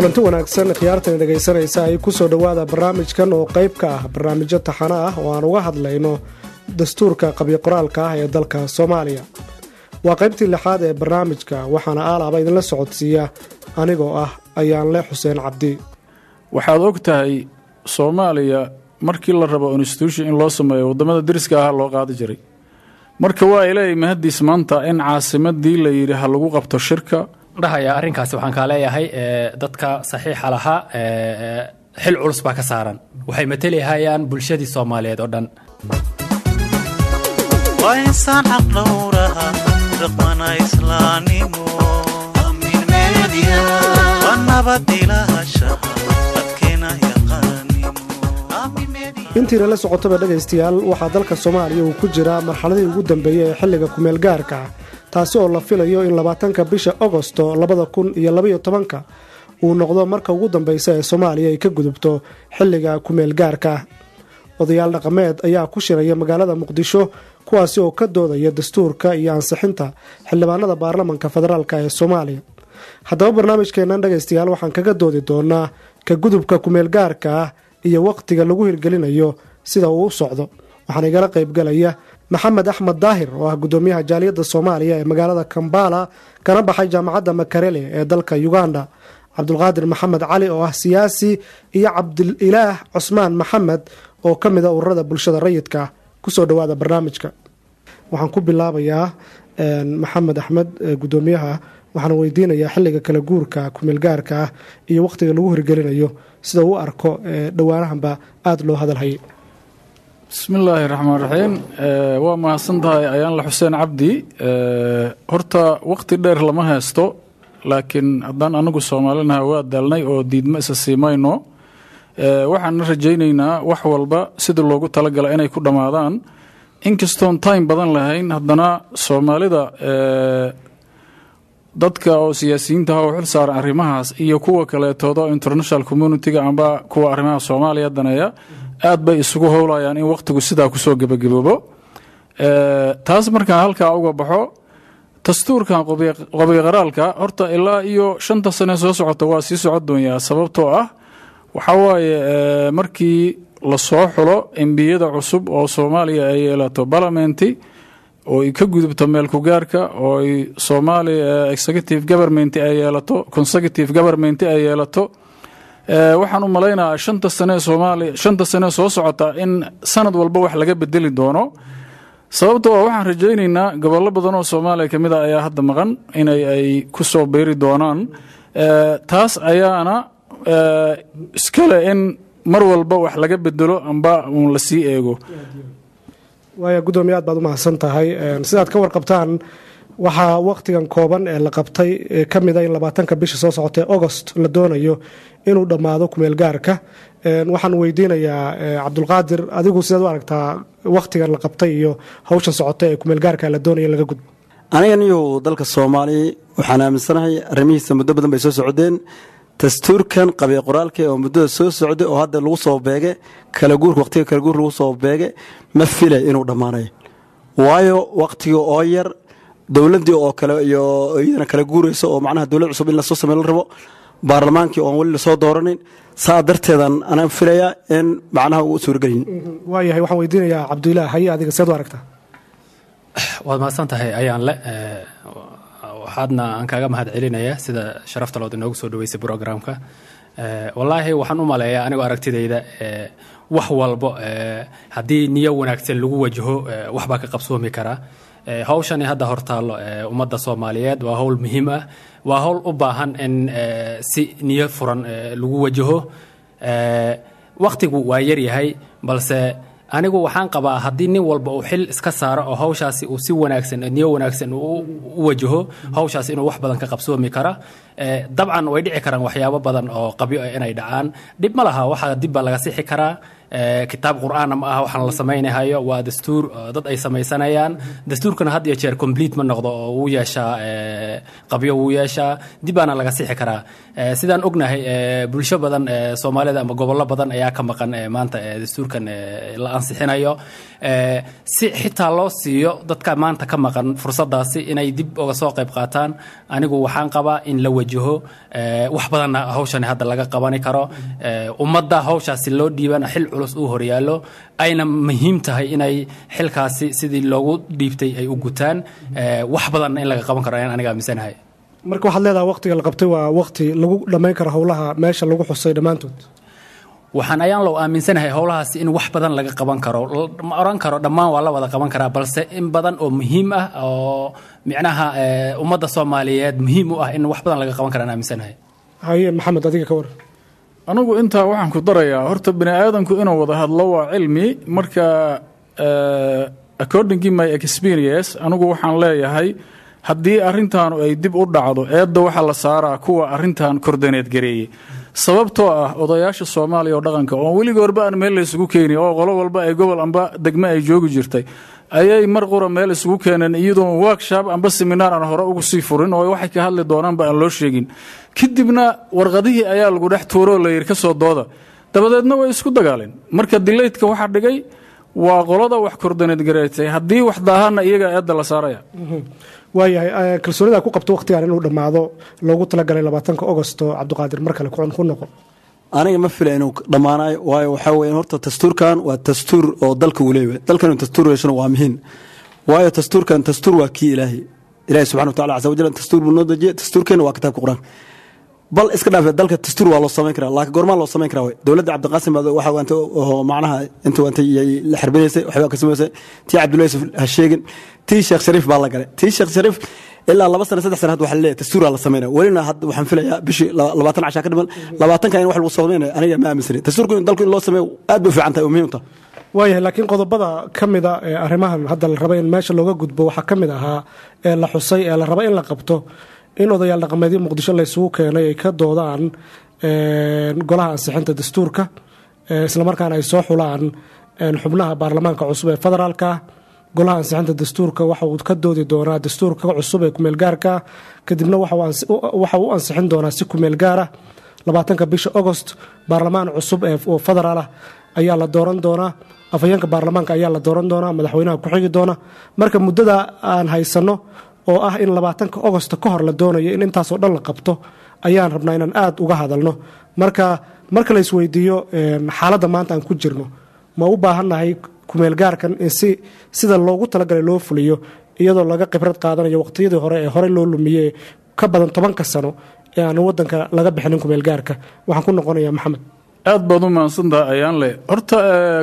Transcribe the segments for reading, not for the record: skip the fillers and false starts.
Kulanti wanaagsan, khiyaartan dhegaysanaysa ay ku soo dhowaada barnaamijkan oo qayb ka ah barnaamijyo taxano ah oo aan uga hadlayno dastuurka qabyoqoraalka ah ee dalka Soomaaliya. Waa qaybtii lixaad ee barnaamijka, waxaana aalaaba idinla socodsiiya anigoo ah Ayaanle Xuseen Cabdi. Waxaad og tahay, Soomaaliya markii la rabo institution in loo sameeyo, waddamada deriska ah loo qaadi jiray. Marka waa Ilaahay mahadiis maanta in caasimadii la yidhi ha lagu qabto shirka. Dhahaya arrinkaasi, waxaan kaa leeyahay dadka saxiixa lahaa xil culus baa ka saaran, waxay matalihayaan bulshadii Soomaaliyeed oo dhan. Waa insaan xaq dhowraha, dhaqmana islaannimo, waa nabad ilahashaha dadkeena yaqaanimo. Intiina la socotaba, dhegaystayaal, waxaa dalka Soomaaliya uu ku jiraa marxaladii ugu dambeeyey ee xilliga kumeel gaarka ah, taasi oo la filayo in 20-ka bisha Agosto 2012-ka uu noqdo marka ugu dambeysa ee Soomaaliya ay ka gudubto xilliga kumeel gaarka. Odayaal dhaqameed ayaa ku shiraya magaalada Muqdisho, kuwaasi oo ka doodaya dastuurka iyo ansixinta xildhibaanada baarlamanka federaalka ee Soomaaliya. Haddaba barnaamijkeennan, dhegaystayaal, waxaan kaga doodi doonaa ka gudubka kumeel gaarka ah iyo wakhtiga lagu hirgelinayo sida uu u socdo. Waxaana igala qaybgalaya Maxamed Axmed Daahir oo ah gudoomiyaha jaaliyadda Soomaaliya ee magaalada Kambala, kana baxay jaamacadda Makarele ee dalka Uganda, Cabdulqaadir Maxamed Cali oo ah siyaasi, iyo Cabdililaah Cusmaan Maxamed oo ka mid a ururada bulshada rayidka. Kusoo dhowaada barnaamijka. Waxaan ku bilaabayaa Maxamed Axmed, gudoomiyaha. Waxaan weydiinayaa xilliga kala guurka kumeelgaarka ah iyo wakhtiga lagu hirgelinayo sida uu arko dhowaanahanba aada loo hadalhayay. Bismi illaahi raxmaan raxiim. Waa mahadsan tahay, Ayaanla Xuseen Cabdi. Horta waqti dheer lama haysto, laakiin haddaan anagu Soomaalinaha waa daalnay oo diidmo isa siimayno. Waxaana rajaynaynaa wax walba sida loogu talagala inay ku dhammaadaan. Inkastoon time badan lahayn, haddana Soomaalida dadka oo siyaasiyiinta ah oo xil saaran arrimahaas iyo kuwa kaleetooda international community-ga amba kuwa arrimaha Soomaaliya daneeya aad bay isugu howlayaan in waqtigu sidaa kusoo gebagaboobo. Taas markaan halkaa uga baxo, dastuurkan qabiqaraalka horta ilaa iyo 5-ta sane soo socota waa sii socon doonyaa, sababtoo ah waxaa waaye markii lasoo xulo MP-yada cusub oo Soomaaliya ay yeelato balamenti oo ay ka gudubto meel ku-gaarka oo ay Soomaaliya executive government ay yeelato, consecutive government ay yeelato, waxaan u malaynayaa 5-ta sane Soomaaliya, 5-ta sane soo socota in sanad walba wax laga bedeli doono, sababtoo ah waxaan rajaynaynaa gobollo badan oo Soomaaliya ka mid a ayaa hadda maqan inay ay ku soo beeri doonaan. Taas ayaana iskale in mar walba wax laga bedelo amba uun lasii eego. Waaya, guddoomiye, aad baad u mahadsan tahay. Sidaad ka warqabtaan, waxaa wakhtigan kooban ee la qabtay ka mid a in 20-ka bisha soo socotee Agost la doonayo inuu dhammaado kumeel gaarka. Waxaan weydiinayaa Cabdulqaadir, adigu sidaad u aragtaa wakhtigan la qabtay iyo hawshan socotay ee kumeel gaarka la doonayo in laga gudbo? Aniga niyow, dalka Soomaaliya waxaan aaminsanahay arrimihiisa muddo badan bay soo socdeen. Dastuurkan qabee qoraalka oo muddada soo socday oo hadda lagu soo beege kala guurka, waqtiga kala guur lagu soo beege, ma filay inuu dhammaanayo, waayo waqtiga oo yar, dowladdii oo kale iyo iyadana kala guurayso oo macnaha dowlad cusub in lasoo sameyn la rabo, baarlamaankii oon weli lasoo dooranin, saa darteedan anaan filayaa in macnaha uu suuragelyin. Waayahay, waxaan weydiinayaa Cabdilaah. Haye, adiga seed u aragtaa? Waad mahadsan tahay, ayaan le waxaadna aan kaaga mahad celinayaa sida sharafta lood inoogu soo dhaweysay programka. Wallaahi waxaan u maleeyaa anigoo aragtidayda, wax walbo haddii niyo wanaagsan lagu wajaho, waxbaa ka qabsoomi karaa. Hawshani hadda hortaallo ummadda Soomaaliyeed waa hawl muhiim ah, waa hawl u baahan in si niyo furan lagu wajaho. Wakhtigu waa yaryahay, balse anigu waxaan qabaa haddii nin walba uu xil iska saaro oo hawshaasi uu si wanaagsan, niyo wanaagsan uu u wajaho hawshaasi, inuu wax badan ka qabsoomi kara. Dabcan way dhici karaan waxyaabo badan oo qabyo ah inay dhacaan, dhib ma laha, waxaa dib baa laga sixi karaa. Kitaab Qur'aanna ma aha waxaan la samaynahayo, waa dastuur dad ay samaysanayaan. Dastuurkana had iyo jeer complete ma noqdo oo wuu yeeshaa qabyo, wuu yeeshaa, dib baana laga sixi karaa. Sidaan ognahay, bulsho badan, Soomaalida ama gobollo badan ayaa ka maqan maanta dastuurkan la ansixinayo. Si xitaa loo siiyo dadka maanta ka maqan fursadaasi inay dib uga soo qayb qaataan, anigu waxaan qabaa in la wajaho, wax badanna hawshani hadda laga qabani karo. Ummadda hawshaasi loo dhiibana xil culus uu horyaallo, ayna muhiim tahay inay xilkaasi sidii loogu dhiibtay ay u gutaan. Wax badanna in laga qaban karo ayaan aniga aaminsanahay. Marka waxaad leedahay waqtiga la qabtay waa waqti lagu dhammayn karo howlaha meesha lagu xusay dhammaantood? Waxaan ayaan loo aaminsanahay howlahaasi in wax badan laga qaban karo. Ma oran karo dhammaan waa la wada qaban karaa, balse in badan oo muhiim ah oo micnaha ummadda Soomaaliyeed muhiim u ah in wax badan laga qaban karaan aaminsanahay. Haye Maxamed, adiga ka waran? Anigu intaa waxaan ku darayaa, horta bini aadamku inuu wada hadlo waa cilmi. Marka according my experience, anigu waxaan leeyahay haddii arrintaanu ay dib u dhacdo, eedda waxaa la saaraa kuwa arrintan coordinate gareeyey, sababtoo ah odayaasha Soomaaliya oo dhaqanka oon weligoorba aan meel la isugu keeni oo qolo walba ay gobol amba degme ay joogi jirtay ayay mar qura meel isugu keeneen, iyadoon workshop amba seminar aan hore ugu sii furin oo waxay ka hadli doonaanba aan loo sheegin. Kadibna warqadihii ayaa lagu dhex tuuro oo la yidhi ka soo dooda, dabadeedna way isku dagaaleen. Marka delayka waxaa dhigay waa qolada wax coordinate gareetay. Haddii wax daahaana iyaga eedda la saaraya. Waayahay, kalsoonida ku qabto waqtigan inuu dhammaado loogu talagalay 20-ka Ogosto, Cabdiqaadir, mar kale ku noqo. Aniga ma fila inuu dhammaanayo, waayo waxaa weeyaan horta dastuurkan waa dastuur oo dalka uu leeyahay. Dalkan inuu dastuur yeeshana waa muhiim, waayo dastuurkan dastuur waa kii Ilaahay. Ilaahay subxana wa tacala casa wajal dastuur buu noo dejiyey. Dastuurkeena waa kitaabka Qur-aanka. Bal iska dhaafe, dalka dastuur waa loo samayn karaa, laakiin goormaa loo samayn karaa? Wey dowladda Cabdiqaasim baa waxa waanta oo macnaha inta waantay iyay la xarbinaysay, waxbaa ka samaysay. Tii Cabdullahi Yusuf ha sheegin, tii Sheekh Shariif baa la galay. Tii Sheekh Shariif ilaa 2 sano, 3 sano hadda waxaa laleeyahay dastuuraa la samaynaya. Welina hadda waxaan filayaa bishii 20 cashaa ka dhiman, 20-ka in wax lagu samaynayo aniga ma aaminsani. Dastuurku in dalku in loo sameeyo aad bay u fiican tahay oo muhiim u tahay. Waayahay, laakiin qodobada ka mida ee arrimahan hadda la raba in meesha looga gudbo waxaa ka mid ahaa ee la xusay ee la raba in la qabto in odayaal dhaqameedyo Muqdisho la isugu keenay ay ka doodaan golaha ansixinta dastuurka, islamarkaana ay soo xulaan xubnaha baarlamaanka cusub ee federaalka. Golaha ansixinta dastuurka waxa uu ka doodi doonaa dastuurka cusub ee kumeelgaarka, kadibna waxa uu ansixin doonaa si kumeelgaara. 20-ka bisha Agost baarlamaan cusub oo federaal ah ayaa la dooran doonaa, afhayeenka baarlamaanka ayaa la dooran doonaa, madaxweynaha ku xigi doona. Marka muddada aan haysano oo ah in 20-ka Agost ka hor la doonayo in intaasoo dhan la qabto ayaan rabnaa inaan aada uga hadalno. Marka marka la isweydiiyo xaaladda maanta aan ku jirno, ma u baahannahay kumeelgaarkan in si sida loogu talagalay loo fuliyo, iyadoo laga khibrad qaadanayo waqtiyadii hore ee horey loo lumiyey ka badan 10-ka sano ee aan wadanka laga bixinin kumeelgaarka? Waxaan ku noqonayaa Maxamed. Aad baad u mahadsantaha ayaan le. Horta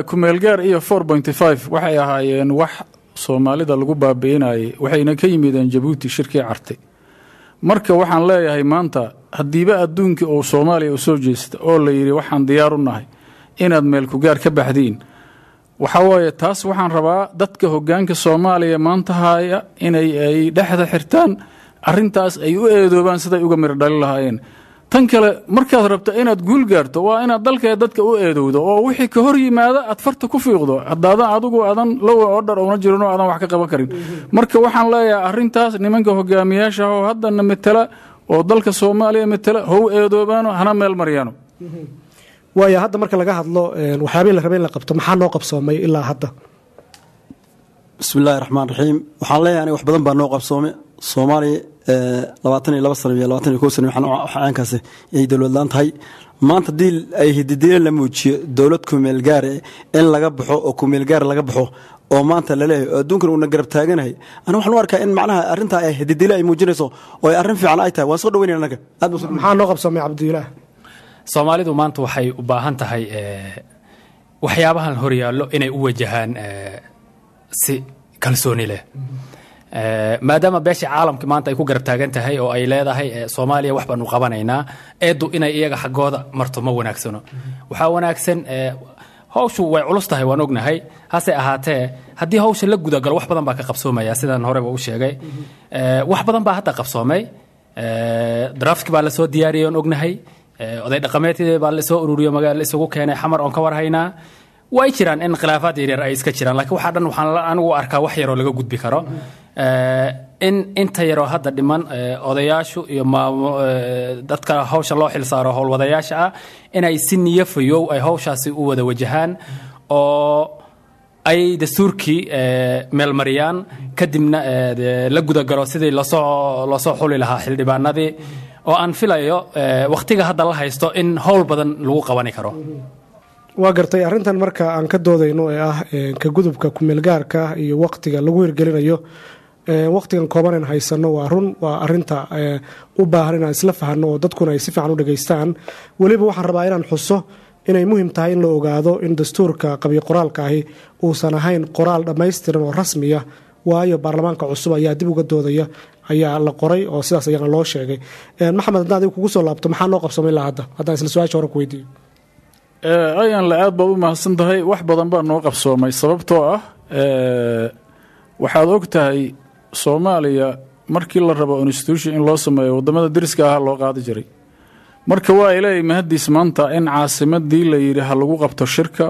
kumeelgaar iyo 4.5 waxay ahaayeen wax Soomaalida lagu baabi'inayay, waxayna ka yimideen Jabuuti shirkii Cartay. Marka waxaan leeyahay maanta haddiiba adduunkii uu Soomaaliya u soo jeesta oo la yidhi waxaan diyaar u nahay inaad meel kugaar ka baxdiin, waxaa waaye taas waxaan rabaa dadka hoggaanka Soomaaliya maanta haaya inay ay dhexda xirtaan arrintaas, ay u eedoobaan siday uga mir dhali lahaayeen. Tan kale, markaad rabto inaad guul gaarto waa inaad dalka dadka u eedowdo oo wixii ka hor yimaada aad farta ku fiiqdo, haddaadan adigu aadan low order una jirin oo aadan wax ka qaban karin. Marka waxaan leeyahay arrintaas nimanka hogaamiyaasha oo haddana metela oo dalka Soomaaliya metela how eedoobaano, hana meel maryaano. Waayo, hadda marka laga hadlo waxyaabihii la rabay in la qabto, maxaa noo qabsoomay ilaa hadda? Bismi illaahi raxmaan raxiim. Waxaan leeyahay aniga wax badan baa noo qabsoomay. Soomaaliya 22 sano iyo 21 sano waxaankaasi ay dowlad laan tahay. Maanta haddii ay hididiile la muujiyo dowlad kumeel gaar in laga baxo oo kumeel gaar laga baxo oo maanta laleeyahay oo adduunkan uuna garab taaganahay, aniga waxaan u arkaa in macnaha arrintaa ay hididiile ay muujinayso oo ay arrin fiican ay tahay. Waan soo dhaweynaya anaga aad baan soo Maxaa noo qabsoomay, Cabdilaah? Soomaalidu maanta waxay u baahan tahay waxyaabahan horyaallo inay u wajahaan si kalsooni leh, maadaama beesha caalamka maanta ay ku garab taagan tahay oo ay leedahay Soomaaliya wax baanu qabanaynaa. Eeddu inay iyaga xaggooda marto ma wanaagsano. Waxaa wanaagsan, hawshu way culus tahay, waan ognahay, hase ahaatee haddii hawsha la gudagalo wax badan baa ka qabsoomaya. Sidaan horeba u sheegay, wax badan baa hadda qabsoomay. Draftki baa lasoo diyaariyey oon ognahay, oday dhaqameedkii baa lasoo ururiyo, magaala isugu keenay Xamar oon ka warhaynaa. Way jiraan in khilaafaad yaryar ay iska jiraan, laakiin waxaa dhan waxaan anigu arkaa wax yaroo laga gudbi karo. In inta yaroo hadda dhiman, odayaashu iyo dadka hawsha loo xilsaaro, howlwadayaasha ah, inay si niyo fayow ay hawshaasi u wada wajahaan oo ay dastuurkii meelmariyaan, kadibna la gudagalo sidii loosoo xuli lahaa xildhibaanadii, oo aan filayo wakhtiga hadda la haysto in howl badan lagu qabani karo. Waa gartay. Arrintan marka aan ka doodayno ee ah ka gudubka kumeelgaarka iyo waqtiga lagu hirgelinayo, waqtigan koobanen haysano, waa run, waa arinta u baahan inaan isla fahanno oo dadkuna ay si fiican u dhegaystaan. Weliba waxaan rabaa inaan xuso inay muhim tahay in la ogaado in dastuurka qabyo qoraalka ahi uusan ahayn qoraal dhammaystiran oo rasmiya, waayo baarlamaanka cusub ayaa dib uga doodaya ayaa la qoray oo sidaas ayaana loo sheegay. Maxamed, haddaan adiga kugu soo laabto, maxaa noo qabsamay ilaa hadda, haddaan isla su-aasha hore ku weydiiyo? Ayaan la aad baad u mahadsan tahay. Wax badan baa noo qabsoomay, sababtoo ah waxaad og tahay Soomaaliya markii la rabo institution in loo sameeyo, waddamada deriska ahaa loo qaadi jiray. Marka waa ilaahay mahadiis maanta in caasimadii la yidhi ha lagu qabto shirka,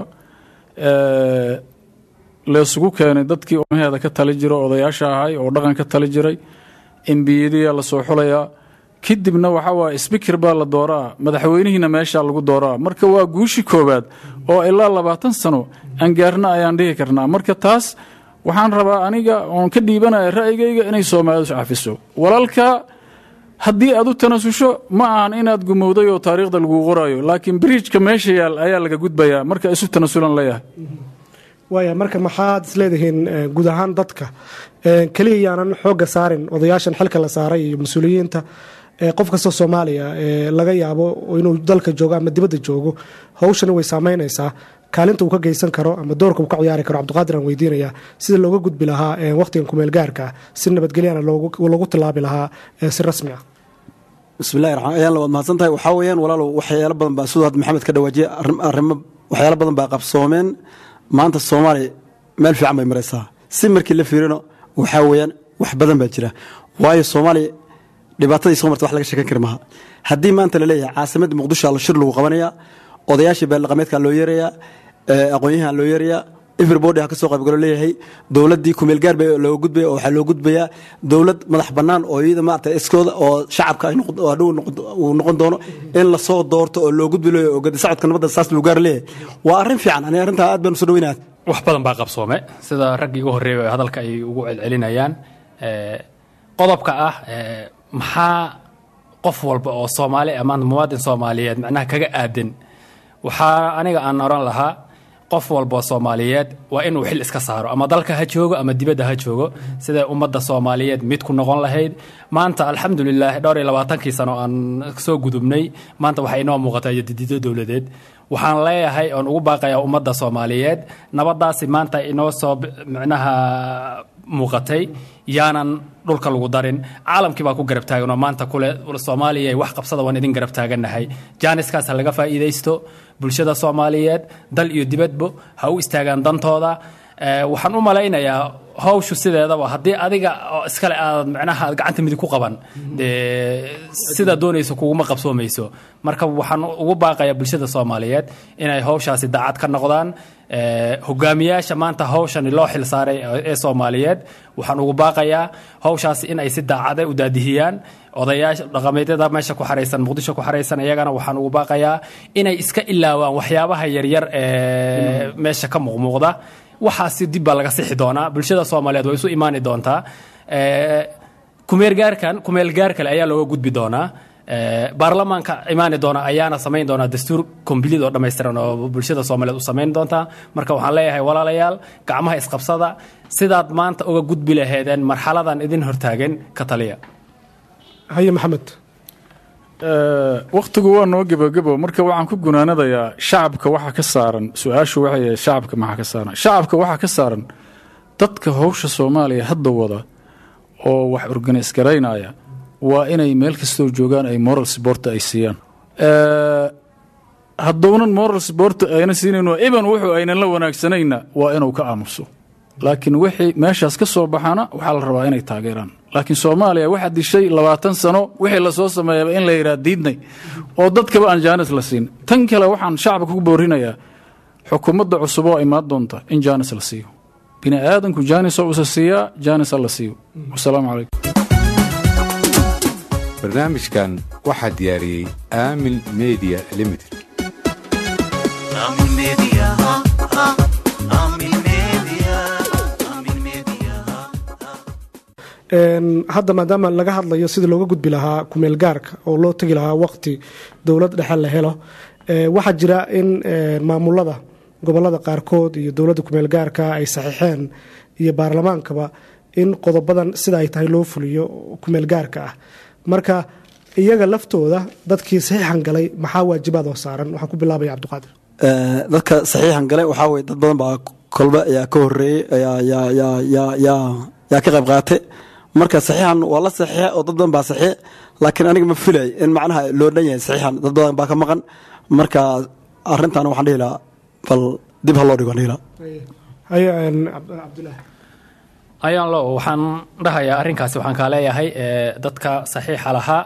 laysugu keenay dadkii umaheeda ka tali jiro, odayaasha ahay oo dhaqan ka tali jiray. Embiyadiyaa lasoo xulayaa, kadibna waxa waaye speaker baa la dooraa, madaxweynihiina meeshaa lagu dooraa. Marka waa guushi koowaad oo ilaa 20 sano aan gaarna ayaan dhihi karnaa. Marka taas waxaan rabaa aniga oon ka dhiibanaya ra'yigayga inay Soomaalidu iscafiso. Walaalka haddii aad u tanasusho, ma ahan inaad gumowday oo taariikhda laguu qoraayo, laakiin bridge-ka meesha yaal ayaa laga gudbayaa. Marka isu tanasulan leeyahay. Waaya, marka maxaad isleedihiin guud ahaan dadka keliya yaanan xoogga saarin odayaashan xilka la saaray iyo mas-uuliyiinta, qof kastoo Soomaaliya laga yaabo inuu dalka joogo ama dibadda joogo, hawshani way saameynaysaa, kaalinta uu ka geysan karo ama doorka uu ka ciyaari karo? Cabdiqaadir aan weydiinayaa sida looga gudbi lahaa waqtigan kumeel gaarka, si nabadgelyana loogu tillaabi lahaa si rasmi ah. Bismillahi raxmaan ayaan waad mahadsan tahay. Waxaa weeyaan, walaalow, waxyaalo badan baa, siduu hadda Maxamed ka dhawaajiyay, arrimo waxyaalo badan baa qabsoomeen. Maanta Soomaaliya meel fiican bay maraysaa si markii la fiirino. Waxaa weeyaan wax badan baa jira, waayo Soomaaliya dhibaatadii soo marta wax laga sheekan kari maaha. Haddii maanta la leeyahay caasimadda Muqdisho la shir lagu qabanayaa, odayaashii beeldhaqameedka loo yeerayaa, aqoon-yahan loo yeerayaa, everybody ha ka soo qaybgalo leeyahay, dowladdii kumeelgaar bay looga gudbaya oo waxaa loo gudbayaa dowlad madax bannaan oo iyada maarata iskooda oo shacabka ay hadhow uu noqon doono in lasoo doorto oo loo gudbi leeyahay oo gadi socodka nabadda saas loo gaar leeyahay, waa arrin fiican. Aniga arrintaa aad baan usoo dhaweynaya. Wax badan baa qabsoome, sida raggii igu horreeyay oo hadalka ay ugu celcelinayaan. Qodobka ah maxaa qof walba oo Soomaali ah maanta, muwaadin Soomaaliyeed, macnaha kaga aadan, waxaa aniga aan oran lahaa qof walba oo Soomaaliyeed waa inuu xil iska saaro, ama dalka ha joogo ama dibadda ha joogo, siday ummadda Soomaaliyeed mid ku noqon lahayd. Maanta alxamdulilah, dhowr iyo labaatankii sano aan soo gudubnay, maanta waxaa inoo muuqataa jadiido dowladeed. Waxaan leeyahay oon ugu baaqayaa ummadda Soomaaliyeed, nabadaasi maanta inoo soo micnaha muuqatay yaanan dhulka lagu darin. Caalamkii baa ku garab taagan oo maanta kule Soomaaliya wax qabsada, waan idin garab taagannahay. Jaaniskaas ha laga faa'iidaysto. Bulshada Soomaaliyeed dal iyo dibadbo ha u istaagaan dantooda. Waxaan u malaynayaa hawshu sideedaba haddii adiga oo iskale aad macnaha aad gacanta midig ku qaban, dee sidaa doonayso kuguma qabsoomayso. Marka waxaan ugu baaqayaa bulshada Soomaaliyeed inay hawshaasi daacad ka noqdaan. Hogaamiyaasha maanta hawshani loo xil saaray ee Soomaaliyeed waxaan ugu baaqayaa hawshaasi in ay si daacade u daadihiyaan. Odayaasha dhaqameedyada meesha ku xaraysan, Muqdisho ku xaraysan, iyagana waxaan ugu baaqayaa inay iska ilaawaan waxyaabaha yaryar ee meesha ka muuqmuuqda. Waxaasi dib baa laga sixi doonaa, bulshada Soomaaliyeed way isu imaani doontaa. Kumeelgaarkan kumeelgaar kale ayaa looga gudbi doonaa. Baarlamaanka imaani doona ayaana samayn doonaa dastuur complete oo dhammaystiran oo bulshada Soomaaliyeed u samayn doontaa. Marka waxaan leeyahay, walaalayaal, gacmaha isqabsada, sidaad maanta uga gudbi laheedeen marxaladan idin hortaagan ka taliya. Haye Maxamed. Wakhtigu waa noo gebogebo. Marka waxaan ku gunaanadayaa shacabka waxa ka saaran. Su-aashu waxay ahayd shacabka maxaa ka saaran. Shacabka waxaa ka saaran dadka howsha Soomaaliya hadda wada oo wax organise garaynaya, waa inay meel kastoo joogaan ay moral support ay siiyaan. Hadduunan moral support ayna siinayno, iban wuxuu aynan la wanaagsanayna, waa inuu ka aamuso, laakiin wixii meeshaas ka soo baxana waxaa la rabaa inay taageeraan. Laakiin Soomaaliya waxaa dishay 20 sano wixii lasoo sameeyaba in la yidhaha diidnay oo dadkaba aan jaanis la siin. Tan kale waxaan shacabka ku boorinayaa Xukuumadda cusub oo imaan doonta in jaanis la siiyo. Bini aadanku jaanis oo usa siiyaa, jaanis ha la siiyo. Wasalaamu calaykum. Barnaamijkan waxaa diyaariyey Aamin Media Limited. Amin Media, Amin Media, Amin Media. Hadda maadaama laga hadlayo sidii looga gudbi lahaa kumeel gaarka oo loo tegi lahaa waqti dowlad dhexe la helo, waxaa jira in maamulada gobolada qaarkood iyo dowladda kumeel gaarka ay saxiixeen iyo baarlamaankaba in qodobadan sida ay tahay loo fuliyo kumeel gaarka ah. Marka iyaga laftooda, dadkii saxiixan galay, maxaa waajibaad oo saaran? Waxaan ku bilaabaya Cabdiqaadir. Dadka saxiixan galay waxaa weye dad badan baa kolba ayaa ka horeeyey, ayaa ka qayb qaatay. Marka saxiixan waa la saxiixa oo dad badan baa saxiix, laakiin aniga ma filay in macnaha loo dhan yahay saxiixan, dad badan baa ka maqan. Marka arrintan waxaan dhihi lahaa bal dib ha loo dhigo, dhihi lahaa. Haye, Cabdulaahi. Ayaan lo waxaan dhahayaa arrinkaasi, waxaan kaa leeyahay dadka saxiixa lahaa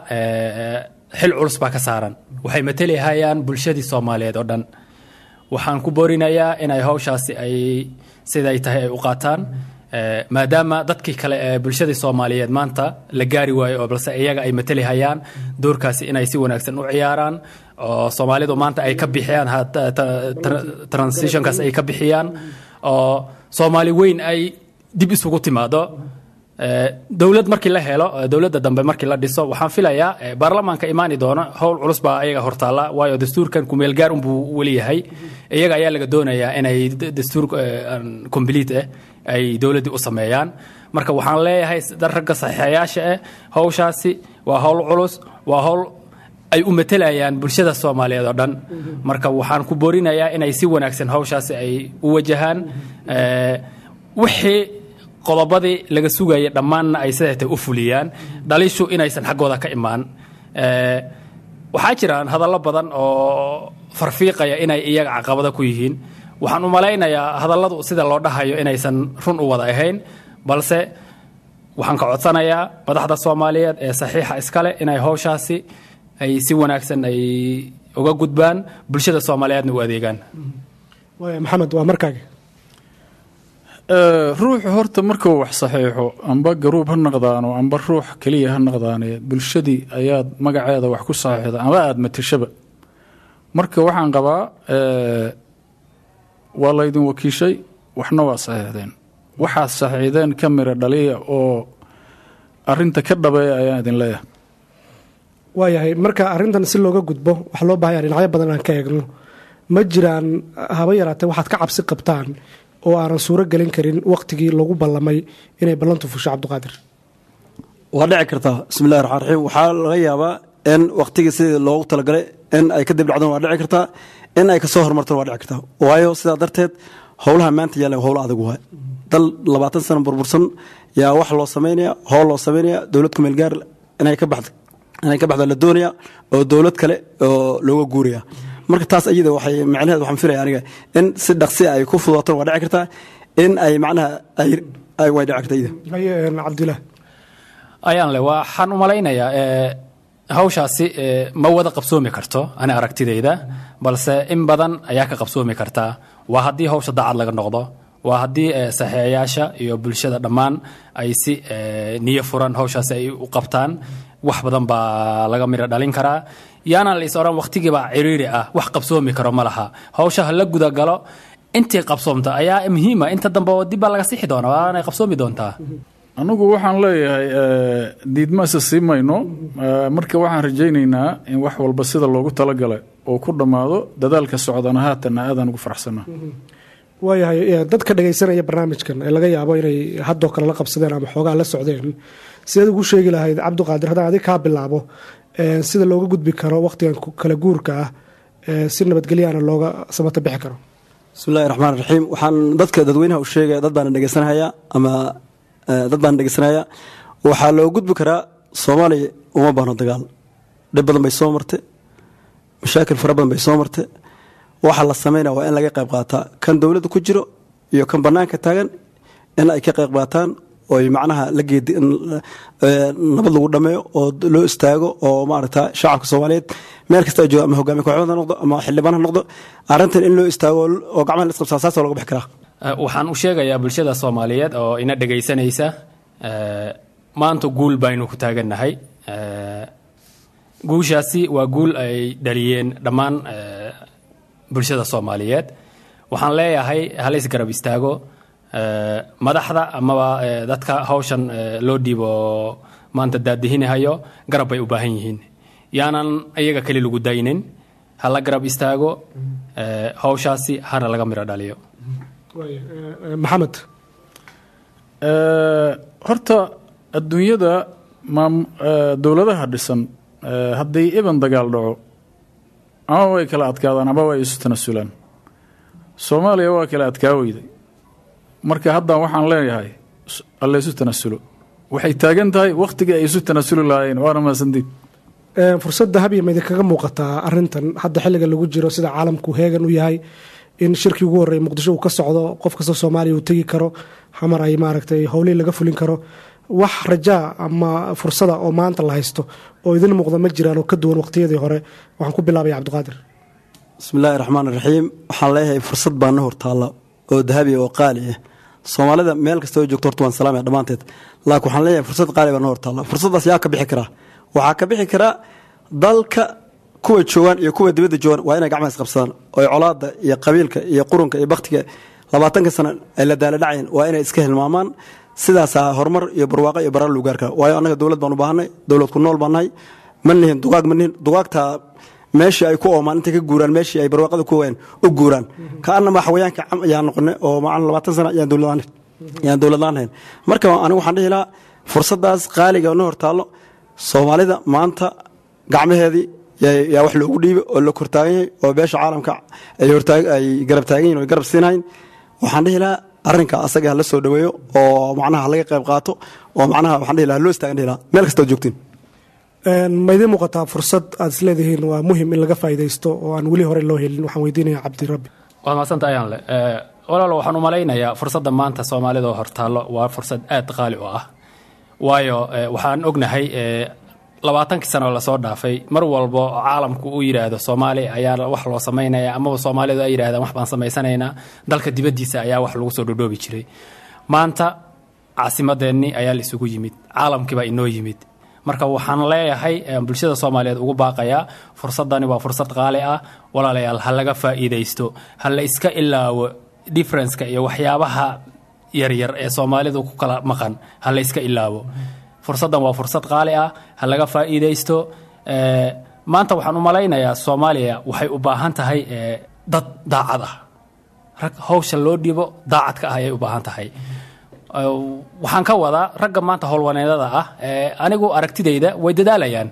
xil culus baa ka saaran. Waxay matalihayaan bulshadii Soomaaliyeed oo dhan. Waxaan ku boorinayaa inay hawshaasi ay siday tahay ay u qaataan, maadaama dadkii kale ee bulshadii Soomaaliyeed maanta la gaari waayo oo balse iyaga ay matalihayaan, doorkaasi inay si wanaagsan u ciyaaraan oo Soomaalidu maanta ay ka bixiyaan transitionkaas ay ka bixiyaan oo Soomaali weyn ay dib isugu timaado. Dowlad markii la helo, dowladda dambe markii la dhiso, waxaan filayaa baarlamaanka imaani doono howl culus baa ayaga hortaalla, waayo dastuurkan kumeel gaar unbuu weli yahay. Iyaga ayaa laga doonayaa inay dastuur complete ay dowladdii u sameeyaan. Marka waxaan leeyahay ragga saxiixayaasha hawshaasi waa howl culus, waa howl ay u matelayaan bulshada Soomaaliyeed oo dhan. Marka waxaan ku boorinayaa inay si wanaagsan hawshaasi ay u wajahaan, wixii qodobadii laga sugayay dhammaanna ay sideetay u fuliyaan, dhalishu inaysan xaggooda ka imaan. Waxaa jiraan hadallo badan oo farfiiqaya inay iyaga caqabada ku yihiin. Waxaan u malaynayaa hadalladu sida loo dhahayo inaysan run u wada ahayn, balse waxaan ka codsanayaa madaxda Soomaaliyeed ee saxiixa iskale inay hawshaasi ay si wanaagsan ay uga gudbaan, bulshada Soomaaliyeedna u adeegaan. Waaya, Maxamed, waa markaaga. Ruuxu horta markuu wax saxiixo, amba garuub ha noqdaano amba ruux keliya ha noqdaane, bulshadii ayaad magaceeda wax ku saxiixda amba aada matashaba. Marka waxaan qabaa waa laydin wakiishay, waxna waa saxiixdeen. Waxaad saxiixdeen ka mira dhaliya oo arinta ka dhabeeya ayaan idin leeyahay. Waayahay. Marka arrintan si looga gudbo waxaa loo bahaya dhinacyo badan aan ka eegno. Ma jiraan haba yaraatee waxaad ka cabsi qabtaan oo aanan suuro gelin karin waqtigii lagu ballamay inay ballantu fusho, Cabdiqaadir? Waa dhici kartaa. Bismi illahi raxmaan raxiim. Waxaa laga yaabaa in waqtigii sidii loogu talagalay in ay kadib dhacdona waa dhici kartaa, in ay kasoo horumartona waa dhici kartaa. Waayo, sidaa darteed howlaha maanta yaalla howlo adag waay. Dal 20 sano burbursan yaa wax loo samaynaya, howl loo samaynaya, dowlad kumeel gaar inay ka baxdo la doonaya oo dowlad kale oo looga guuraya. Marka taas iyada waxay macnaheed, waxaan filaya aniga in si dhaqsi ay ku fududaato waa dhici kartaa, in ay macnaha ay way dhici kartaa iyada. Haye, Cabdilah. Ayaan le waxaan u malaynayaa hawshaasi ma wada qabsoomi karto ani aragtidayda, balse in badan ayaa ka qabsoomi kartaa. Waa haddii hawsha daacad laga noqdo, waa haddii saxiixayaasha iyo bulshada dhammaan ay si niyo furan hawshaasi ay u qabtaan, wax badan baa laga miro dhalin karaa. Yaanaan la is odhan waqtigiibaa ciriiri ah, wax qabsoomi karo ma laha. Hawsha ha la gudagalo, intii qabsoomta ayaa muhiima, inta dambe oo dib baa laga sixi doonaa, waanay qabsoomi doontaa. Anigu waxaan leeyahay diidma isa sii mayno. Marka waxaan rajaynaynaa in wax walba sida loogu talagalay oo ku dhammaado. Dadaalka socdana haatanna aadaan ugu faraxsanaa. Waayahay. Dadka dhagaysanaya barnaamijkan ee laga yaabo inay haddoo kale la qabsadeen ama xoogaa la socdeen, sideed ugu sheegi lahayd, Cabdiqaadir, haddaan adig kaa bilaabo, sida looga gudbi karo waqtigan kala guurka ah, si nabadgelyahana looga samata bixi karo? Bismi illahi raxmaan raxiim. Waxaan dadka dadweynaha u sheegaya, dad baana dhegeysanaya ama dad baana dhegeysanaya, waxaa loo gudbi karaa, Soomaaliya uma baahno dagaal. Dhib badan bay soo martay, mashaakil fara badan bay soo martay. Waxa la sameynaya waa in laga qayb qaataa, kan dowladda ku jiro iyo kan bannaanka taagan in ay ka qayb qaataan. Oy macnaha la geedi nabad lagu dhameeyo oo loo istaago oo maaragta shacabka Soomaaliyeed meel kasta ay joogaan, ama hogaamiye kooxood ha noqdo ama xildhibaan ha noqdo, arrintan in loo istaago oo gacmaha la isqabsaa, saas oo laga bixi karaa. Waxaan u sheegayaa bulshada Soomaaliyeed oo ina dhegaysanaysa, maanta guul baynu ku taagannahay. Guushaasi waa guul ay dhaliyeen dhammaan bulshada Soomaaliyeed. Waxaan leeyahay hala isgarab istaago madaxda amaba dadka hawshan loo dhiibo maanta daadihinahayo. Garab bay u baahan yihiin, yaanan iyaga keli lagu daynin. Hala garab istaago hawshaasi, hana laga miro dhaliyo. Maxamed. Horta adduunyada maam dowladaha dhisan haddii iban dagaal dhaco, ama way kala adkaadaan ama way isu tanasulaan. Soomaaliya waa kala adkaa weyday. Marka haddan waxaan leeyahay alla isu tanasulo. Waxay taagan tahay wakhtigii ay isu tanasuli lahaayeen. Waana mahadsantiid. Fursad dahabiya ma idinkaga muuqataa arrintan hadda xilliga lagu jiro, sida caalamku heegan u yahay, in shirkii ugu horreeyay Muqdisho uu ka socdo, qof kasta Soomaaliya uu tegi karo, Xamar ay maaragtay howlihii laga fulin karo? Wax rajaa ama fursada oo maanta la haysto oo idin muuqda ma jiraan oo ka duwan waqtiyadii hore? Waxaan ku bilaabaya Cabdiqaadir. Bismi illaahi raxmaan raxiim. Waxaan leeyahay fursad baa na hortaalla oo dahabi oo qaali ah. Soomaalida meel kasta oo joogto horta waan salaamaya dhammaanteed, laakiin waxaan leeyahay fursad qaali baa na hortaalla. Fursaddaas yaa ka bixi karaa? Waxaa ka bixi karaa dalka kuwa joogaan iyo kuwa dibadda joogaan. Waa inay gacmaha isqabsadaan oo colaadda iyo qabiilka iyo qurunka iyo baktiga 20-ka sano ay la daala dhacayeen waa inay iska hilmaamaan. Sidaasaa horumar iyo barwaaqo iyo barar lagu gaar kara, waayo annaga dowlad baan u baahanay, dowlad ku nool baan nahay. Ma nihin dugaag, ma nihin dugaagta. Meeshii ay ku oomaan intay ka guuraan, meeshii ay barwaaqada ku waayeen u guuraan. Kaanama xawayaanka cam ayaan noqonay oo macna 20 sano ayaan dowlad laan hayn. Marka anigu waxaan dhihi lahaa fursaddaas qaaliga oo na hortaallo, Soomaalida maanta gacmaheedii yaa wax loogu dhiibay oo la kortaagan yahay oo beesha caalamka ay hortaag ay garab taagan yihin oo ay garab siinahayn. Waxaan dhihi lahaa arrinka asaga ha la soo dhoweeyo oo macnaha ha laga qayb qaato oo macnaha waxaan dhihi lahaa loo istaagan dhihi lahaa meel kastaad joogtiin. Ma idiin muuqataa fursad aad isleedihiin waa muhim in laga faa'iidaysto oo aan weli hore loo helin? Waxaan weydiinaya Cabdirabbi. Waad mahadsanta ayaan le. Walaalo, waxaan u malaynayaa fursadda maanta Soomaalida oo hortaallo waa fursad aad qaali u ah, waayo waxaan ognahay 20-kii sano lasoo dhaafay mar walbo caalamku uu yidhaahdo Soomaaliya ayaa wax loo samaynaya, amaba Soomaalidu ay yidhahdaan wax baan samaysanaynaa, dalka dibaddiisa ayaa wax lagu soo dhodhoobi jiray. Maanta caasimadeennii ayaa la isugu yimid, caalamkii baa inoo yimid. Marka waxaan leeyahay bulshada Soomaaliyeed ugu baaqayaa, fursaddani waa fursad qaali ah. Walaalayaal, ha laga faa'iidaysto, ha la iska ilaawo differenceka iyo waxyaabaha yaryar ee Soomaalidu ku kala maqan, ha la iska ilaawo. Fursaddan waa fursad qaali ah, ha laga faa'iidaysto. Maanta waxaan u malaynayaa Soomaaliya waxay u baahan tahay dad daacad ah, rag hawsha loo dhibo daacadka ah ayay u baahan tahay. Waxaan ka wadaa ragga maanta howlwaneedada ah, anigu aragtidayda way dadaalayaan,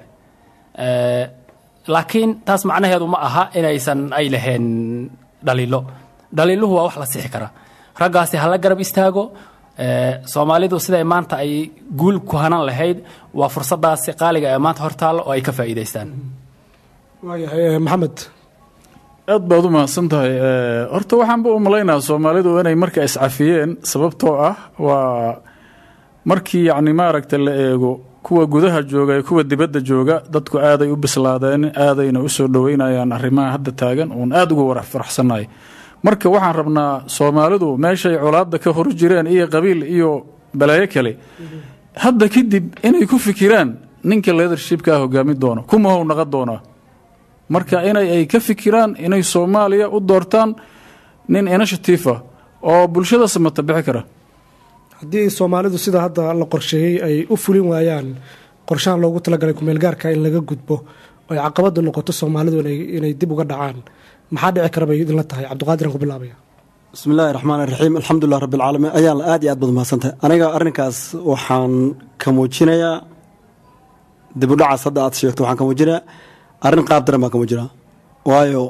laakiin taas macnaheedu ma aha inaysan ay lahayn dhaliilo. Dhaliiluhu waa wax la sixi kara. Raggaasi hala garab istaago. Soomaalidu siday maanta ay guul ku hanan lahayd waa fursadaasi qaaliga ee maanta hortaallo oo ay ka faa'iidaystaan. Waayahay, Maxamed. Aad baad u mahadsan tahay. Horta waxaanba u malaynayaa Soomaalidu inay marka iscafiyeen, sababtoo ah waa markii yacni maaragta la eego kuwa gudaha jooga iyo kuwa dibadda jooga, dadku aaday u bislaadeen, aadayna u soo dhoweynayaan arrimaha hadda taagan oon aada uga wara faraxsannahay. Marka waxaan rabnaa Soomaalidu meeshay colaadda ka hor jireen iyo qabiil iyo balaayo kale, hadda kadib inay ku fikiraan ninka leadershipkaa hogaami doono kuma how naqon doonaa. Marka inay ay ka fikiraan inay Soomaaliya u doortaan nin initiative ah oo bulshada samata bixi kara. Haddii Soomaalidu sida hadda la qorsheeyey ay u fulin waayaan qorshahan loogu talagalay kumeelgaarka in laga gudbo, ay caqabadu noqoto Soomaalidu inay dib uga dhacaan, maxaa dhici kara bay idinla tahay? Cabdiqaadir aan ku bilaabaya. Bismi illaahi raxmaan raxiim, alxamdulilah rabbi alcaalamiin. Ayaan aad iyo aad baad mahadsantahay. Aniga arrinkaas waxaan ka muujinayaa dib u dhacaas hadda aad sheegto, waxaan ka muujinayaa arrin qaab daran baan ka muujinaa, waayo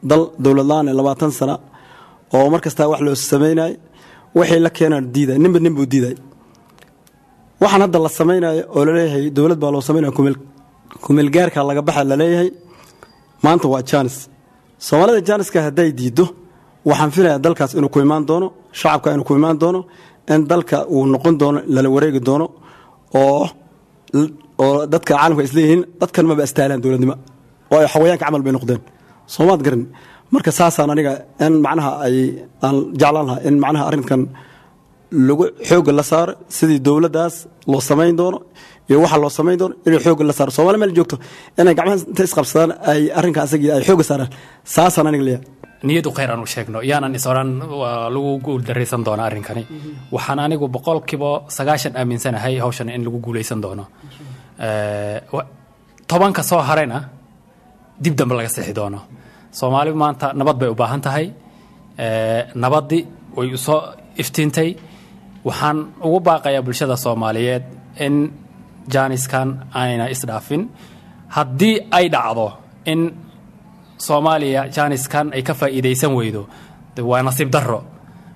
dal dowlad la-aan ee 20 sana oo mar kastaa wax loo samaynay, waxay la keenaan diiday, ninba nin buu diiday. Waxaan hadda la samaynayo oo laleeyahay dowlad baa loo samaynaya, kumeelgaarka laga baxa laleeyahay, maanta waa chance. Soomaalida chanceka hadday diiddo, waxaan filayaa dalkaas inuu ku imaan doono, shacabka inuu ku imaan doono. In dalka uu noqon doono, lala wareegi doono oo dadka caalamka isleeyihiin dadkan maba astaalaan dowladnimo oo ay xawayaanka camal bay noqdeen. Soomaad garan? Marka saasaan aniga in macnaha ay aan jeclaan lahaa in macnaha arrinkan lagu xoogga la saaro, sidii dowladdaas loo samayn doono iyo waxa loo samayn doono inay xoogga la saaro. Soomaali meel joogto inay gacmaha inta isqabsadaan ay arrinka asagii ay xoogga saaraan, saasaan aniga leeyahay. Niyadu khayr aan u sheegno, yaanan is oran waa lagu guuldaraysan doona arrinkani. Waxaan anigu 90% aaminsanahay hawshan in lagu guulaysan doono, 10-ka soo harayna dib dambe laga sixi doono. Soomaali maanta nabad bay u baahan tahay. Nabaddi way usoo iftiintay. Waxaan ugu baaqayaa bulshada Soomaaliyeed in jaaniskan aanayna isdhaafin. Haddii ay dhacdo in Soomaaliya jaaniskan ay ka faa'iidaysan weydo, waa nasiib darro.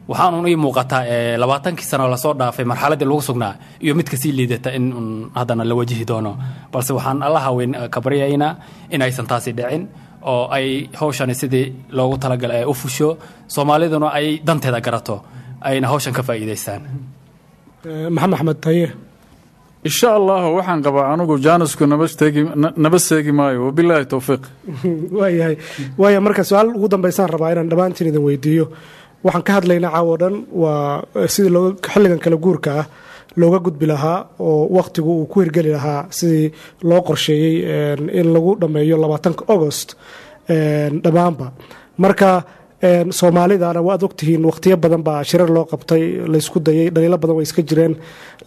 Waxaan un ii muuqataa 20-kii sano lasoo dhaafay marxaladdii lagu sugnaa iyo mid kasii liidata in un haddana la wajihi doono, balse waxaan Allaha weyn ka baryaynaa in aysan taasi dhicin oo ay hawshani sidii loogu talagalay ay u fusho, Soomaaliduna ay danteeda garato, ayna hawshan ka faa'iidaystaan. Maxamed Axmed Taye. Insha Allahu, waxaan qabaa anigu jaanisku naba seegi maayo. Wabilaahi towfiiq. Waayahay, waaya. Marka su-aal ugu dambaysaan rabaa inaan dhammaantiin idin weydiiyo. Waxaan ka hadlaynaa caawo dhan waa sidii looga xilligan kala guurka ah looga gudbi lahaa oo wakhtigu uu ku hirgeli lahaa sidii loo qorsheeyey in lagu dhammeeyo 20-ka Agost dhammaanba. Marka Soomaalidana waad ogtihiin, wakhtiyo badan baa shirar loo qabtay, laysku dayay, dhaliilo badan way iska jireen,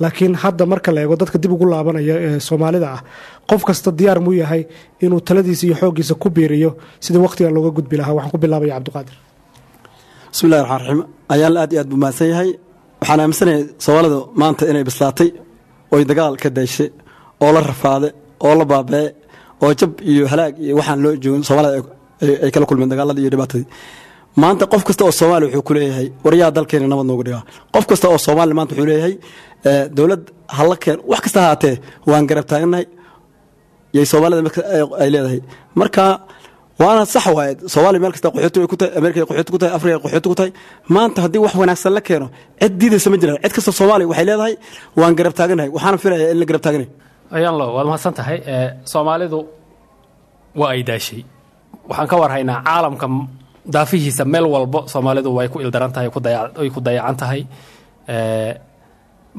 laakiin hadda marka la eego dadka dib ugu laabanaya ee Soomaalida ah, qof kasta diyaar muu yahay inuu taladiisa iyo xooggiisa ku biiriyo sidii wakhtigan looga gudbi lahaa? Waxaan ku bilaabaya Cabdiqaadir. Bismillahi raxmaan raxiim. Ayaan aad iyo aad buu mahadsan yahay. Waxaan aaminsanahay Soomaalidu maanta inay bislaatay oy dagaal ka dayshay oo la rafaade oo la baabee oo jab iyo halaag iyo waxaan loo joogin Soomaalida ay kala kulmeen dagaaladii iyo dhibaatadii. Maanta qof kasta oo Soomaali wuxuu ku leeyahay, waryaa dalkeena nabad noogu dhigaa. Qof kasta oo Soomaali maanta wuxuu leeyahay, dowlad hala keen, wax kasta haatee waan garab taagnahay yay Soomaalida ay leedahay. Marka waana sax waaye. Soomaaliya meel kasta qaxooti way ku tahay, Amerika ay qaxooti ku tahay, Afrika ay qaxooti ku tahay. Maanta haddii wax wanaagsan la keeno, cid diidaysa ma jiraan. Cid kasta Soomaaliya waxay leedahay waan garab taaganahay, waxaana filayaa in la garab taaganahay. Ayaan lo waad mahadsan tahay. Soomaalidu waa ay daashay. Waxaan ka warhaynaa caalamka daafihiisa meel walbo Soomaalidu way ku ildaran tahay, ay ku dayacan tahay.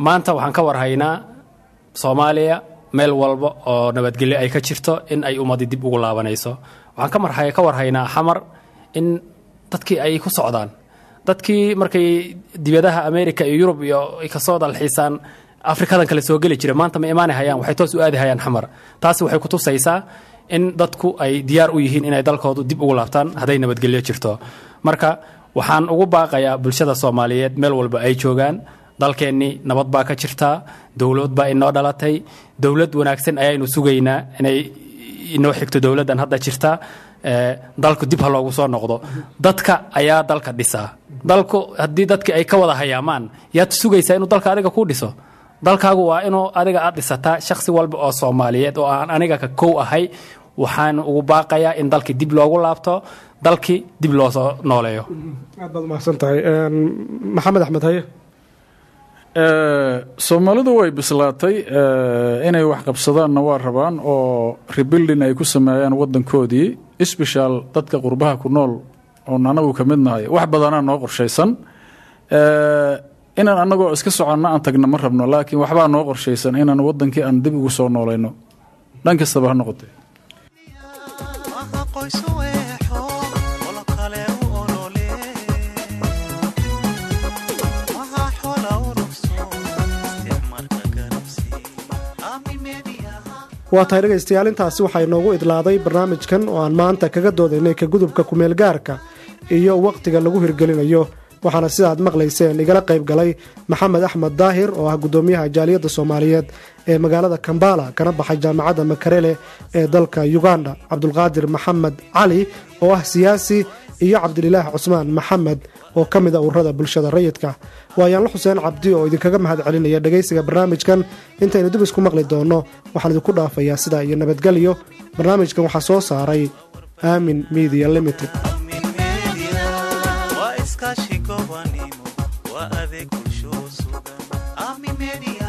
Maanta waxaan ka warhaynaa Soomaaliya meel walba oo nabadgelyo ay ka jirto in ay ummadii dib ugu laabanayso. Waxaan ka warhaynaa Xamar in dadkii ay ku socdaan, dadkii markay dibadaha America iyo Yurub iyo ay kasoo dalxiisaan Afrikadan kale soo geli jira, maanta ma imaani hayaan, waxay toos u aadi hayaan Xamar. Taasi waxay kutusaysaa in dadku ay diyaar u yihiin inay dalkoodu dib ugu laabtaan hadday nabadgelyo jirto. Marka waxaan ugu baaqayaa bulshada Soomaaliyeed meel walba ay joogaan, dalkeennii nabad baa ka jirtaa, dowlad baa inoo dhalatay, dowlad wanaagsan ayaynu sugaynaa inay inoo xigto dowladdan hadda jirta. Dalku dib ha loogu soo noqdo. Dadka ayaa dalka dhisaa. Dalku haddii dadki ay ka wada hayaamaan, yaad sugaysaa inuu dalka adiga kuu dhiso? Dalkaagu waa inuu adiga aad dhisataa. Shakhsi walba oo Soomaaliyeed oo aan aniga ka kow ahay waxaan ugu baaqayaa in dalkii dib loogu laabto, dalkii dib loo soo nooleeyo. Aad baad umahadsan tahay. Maxamed Axmed, haye. Soomaalidu way bislaatay, inay wax qabsadaanna waa rabaan oo rebuilding ay ku sameeyaan wadankoodii, especially dadka qurbaha ku nool oon anagu ka mid nahay. Wax badanaa noo qorshaysan. Inaan anagoo iska soconna aan tagna ma rabno, laakiin waxbaa noo qorshaysan inaan wadankii aan dib ugu soo noolayno, dhan kastaba ha noqotee. Maha qoys u eexo qolo kale u olole, maha xola ururso isticmaalka garabsi. Aamin Media. Waa tahay dhegaystayaal, intaasi waxaa inoogu idlaaday barnaamijkan oo aan maanta kaga doodaynay ka gudubka kumeelgaarka iyo wakhtiga lagu hirgelinayo. Waxaana sidaad maqlayseen igala qayb galay Maxamed Axmed Daahir oo ah guddoomiyaha jaaliyadda Soomaaliyeed ee magaalada Kambala, kana baxay jaamacadda Makarele ee dalka Uganda, Cabdulqaadir Maxamed Cali oo ah siyaasi, iyo Cabdililaah Cusmaan Maxamed oo ka mid a ururada bulshada rayidka. Waayaanla Xuseen Cabdi oo idinkaga mahad celinaya dhegaysiga barnaamijkan. Intaynu dib isku maqli doonno, waxaan idinku dhaafayaa sidaa iyo nabadgelyo. Barnaamijkan waxaa soo saaray Aamin Media Limited. Aamin Media waa iskaashi gobanimo, waa adeeg bulsho. Sugan Aamin Media.